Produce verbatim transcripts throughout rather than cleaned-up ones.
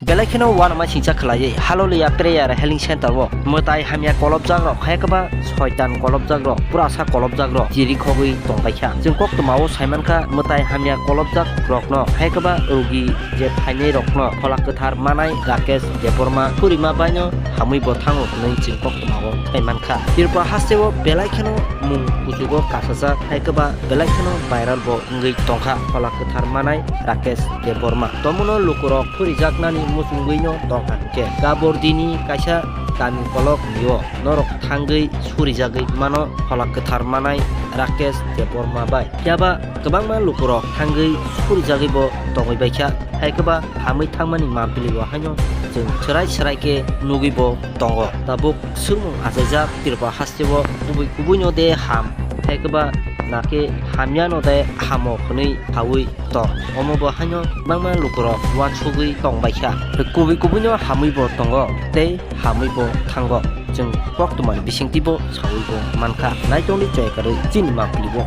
Belai kheno uanama singcha khwlaiwi Haloliya Prayer Healing Center o mwtai hamya kolopjak rok, hai kwba soitan kolopjak rok, purasa kolopjak rok chiri khogwi tongbaikha. Chwng koktwmao saimankha mwtai hamya kolopjak rokno, hai kwba rugi je phainai rokno Phola Kwthar manai Rakesh Debbarma phurima baino hamwi bo thango hwnwi chwng koktwmao saimankha. Tripura hasteo belai kheno mung kuchugo kasajak, hai kwba belai kheno viral bo wngwi tongkha Phola Kwthar manai Rakesh Debbarma. Tomono lukurok phurijaknani muchungwino tongkha hwnkhe Gabordini kaisa kami kolok mio norok thangwi surijagwi mano Phola Kwthar manai Rakesh Debbarma bai. Phiaba kwbangma lukurok thangwi surijagwi bo tongwi baikha, hai kwba hamwi thangmani mapili bo haino chwng swrai swrai khe nugwi bo tongo. Tabuk swngmung achaijak Tripura hasteo kubui kubuino de ham, hai kwba nakhe hamyano de hamo hwnwi saui tong. Omo bo haino bangma lukurok uansugwi tongbaikha. Kubui kubuino hamwi bo tongo tei hamwi bo thango. Chwng koktwmani bisingtwi bo saui bo mankha. Naitongdi chaya kwrwi chini mapili bo.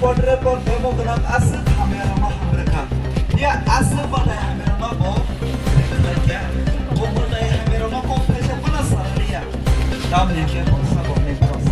Podre pod demo gwnang aswk hamya rwma hamrwkha. Ya aswk batai hamya rwma bo rwkha. Bo batai hamya rwma kok thaisa phano saraliya. Tamni khe bo sabo ni borok.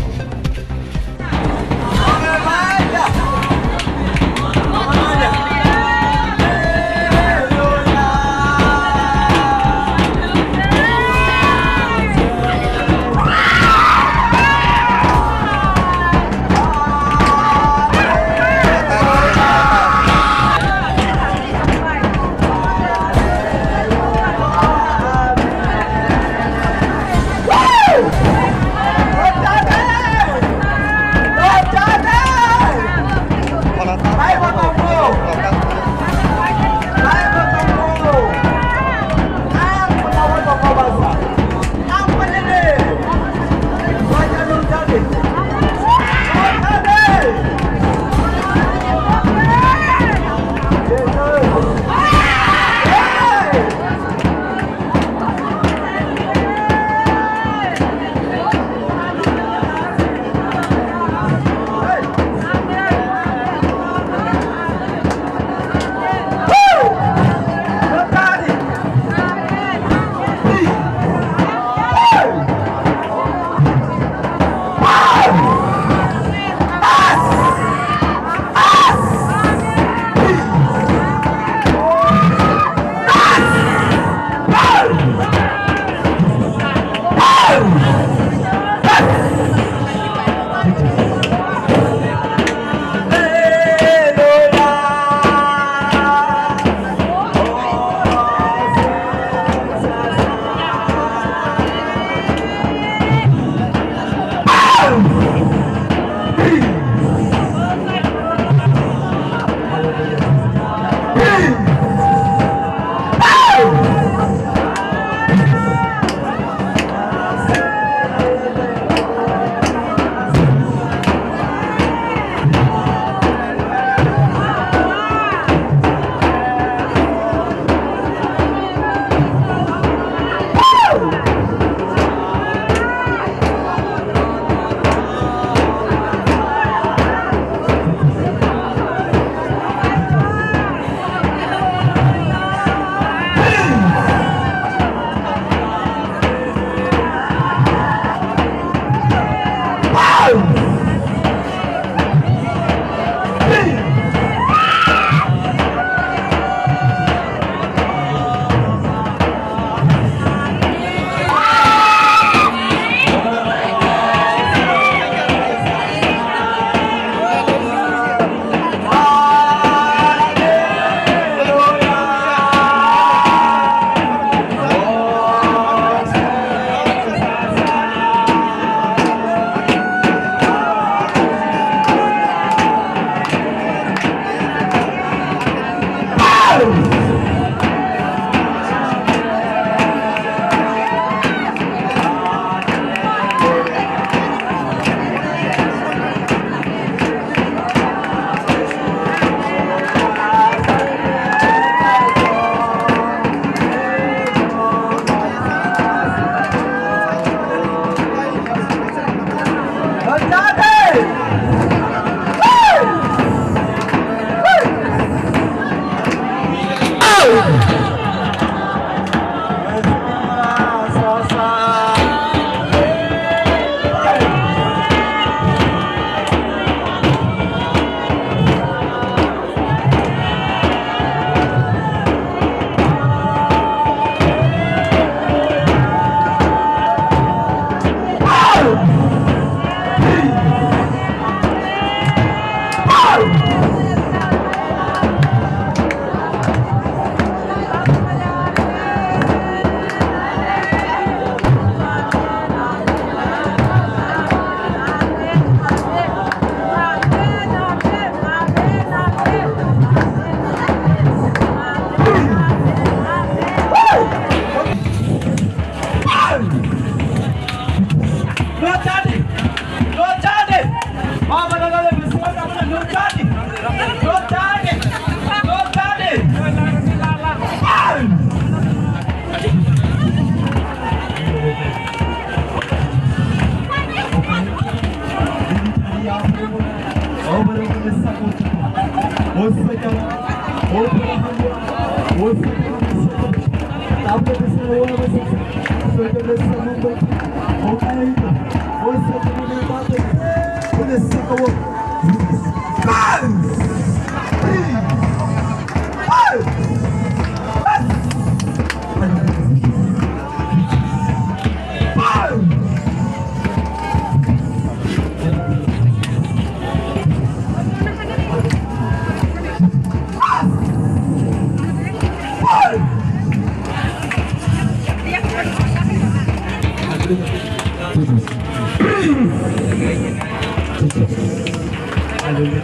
Hallelujah.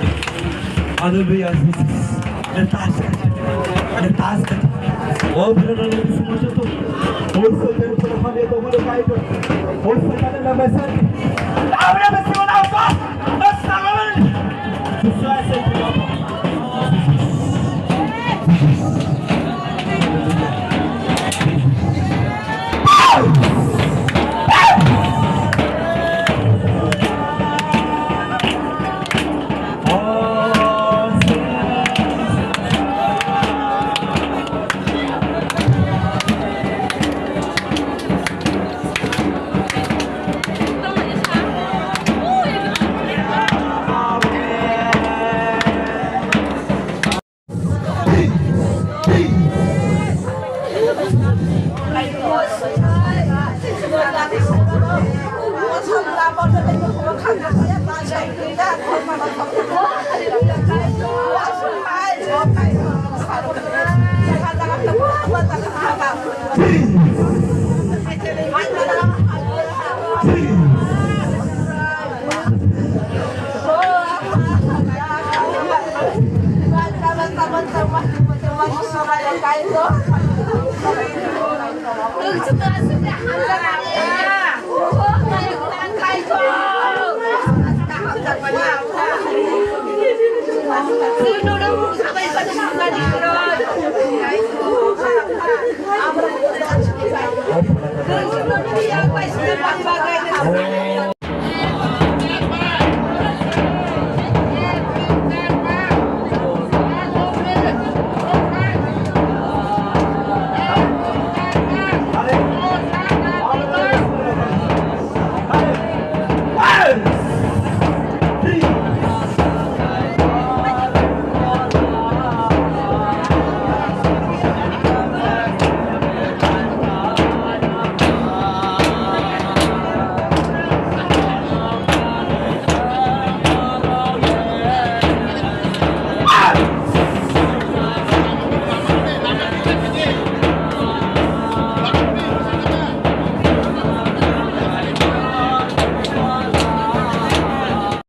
Hallelujah, Jesus. Lepas. Lepas. Oh, brother, lepas semua tu. Oh, so dan tu kami tu mana kaitu. Oh, so dan nama saya. Abre semua tu. Basta. Sesuai saya.